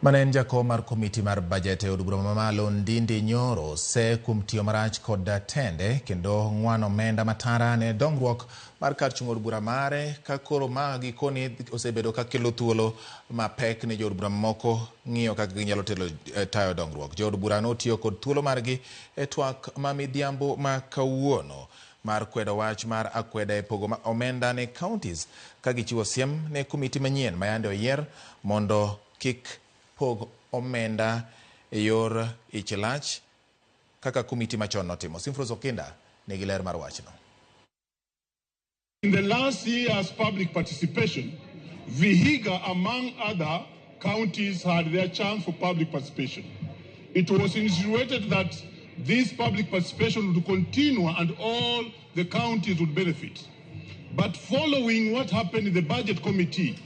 Mane en jakom mar komiti mar bajet e od bura mamalo Ndindi Nyoro se kuom tiyo marach kod tende kendo ng'wano omenda matara ne dongruok mar kar chung' od bura mare ka koro ma gikoni osebedo ka kelo thuolo mapek ne jood bura mamoko ng'iyo kaka ginyalo telo tayo dongruok. Jood bura notiyo kod thuolo margi e twak ma midhiambo ma kawuono mar kwedo wach mar akweda e pogo omenda ne counties ka gichiwo siem ne komiti manyien ma yande oyier mondo kik pog omenda e yor ich lach kaka komiti machon notimo. Simfros Okinda nigi ler mar wachno. In the last year's public participation, Vihiga, among other counties, had their chance for public participation. It was insinuated that this public participation would continue and all the counties would benefit. But following what happened in the budget committee,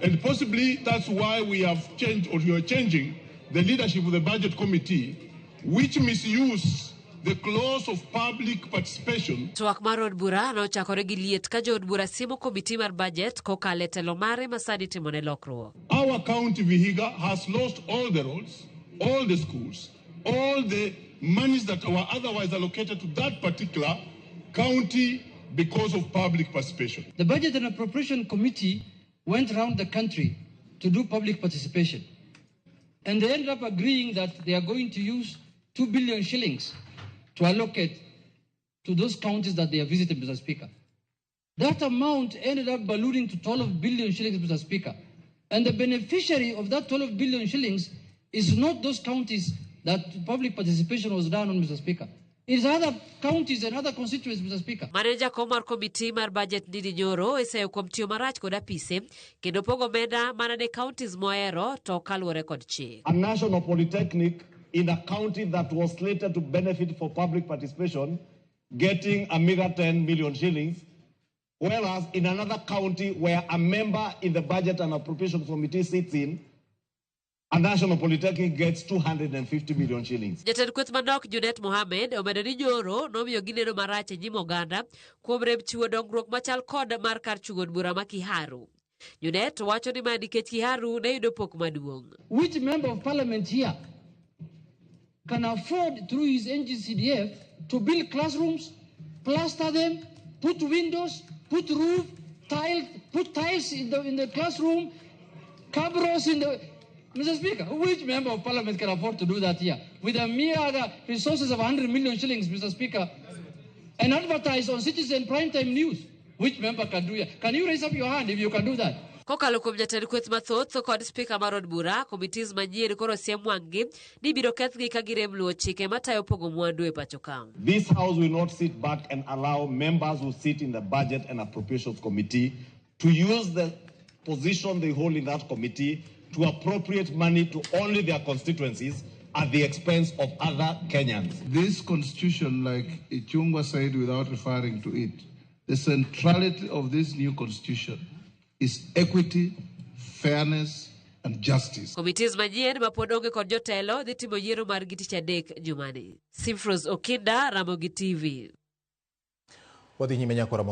and possibly that's why we have changed or we are changing the leadership of the budget committee, which misused the clause of public participation. Twak mar od bura nochakore gi liet ka jood bura siemo komiti mar bajet kokalo e telo mare ma sani timone lokruok. Our county, Vihiga, has lost all the roads, all the schools, all the monies that were otherwise allocated to that particular county because of public participation. The Budget and Appropriation Committee went around the country to do public participation. And they ended up agreeing that they are going to use 2 billion shillings to allocate to those counties that they have visited, Mr. Speaker. That amount ended up ballooning to 12 billion shillings, Mr. Speaker. And the beneficiary of that 12 billion shillings is not those counties that public participation was done on, Mr. Speaker. It's other counties and other constituents, Mr. Speaker. Mane jakom mar komiti mar bajet Ndindi Nyoro iseyo kuom tiyo marach kod apise kendo pogo omenda mana ne counties mohero to kaluwore kod chik. A national polytechnic in a county that was slated to benefit for public participation getting a meager 10 million shillings, whereas in another county where a member in the Budget and Appropriations Committee sits in, a national polytechnic gets 250 million shillings. Jatend kweth manok Junet Mohamed omedo ni Nyoro nomiyo gineno marach e nyim oganda kuom rem chiwo dongruok machal kod mar kar chung' od bura ma Kiharu. Junet wacho ni ma nikech Kiharu ne yudo pok maduong'. Which member of parliament here can afford through his NGCDF to build classrooms, plaster them, put windows, put roof, tile, put tiles in the classroom, cabros in the... Mr. Speaker, which member of parliament can afford to do that here? With a mere other resources of 100 million shillings, Mr. Speaker, and advertise on Citizen Primetime News. Which member can do it? Can you raise up your hand if you can do that? Kokalo kuom jatend kweth mathoth kod spika mar od bura, committees manyien koro siem wang'gi ni ibiro kethgi ka girem luwo chike matayo pogo mwandu e pacho ka. This House will not sit back and allow members who sit in the Budget and Appropriations Committee to use the position they hold in that committee to appropriate money to only their constituencies at the expense of other Kenyans. This constitution, like Ichung'wah said without referring to it, the centrality of this new constitution is equity, fairness, and justice. Committees manyien ma pod onge kod jotelo dhi timo yiero margi tich adek jumani. Simfros Okinda, Ramogi TV. Wadhi nyime nyaka Ramogi.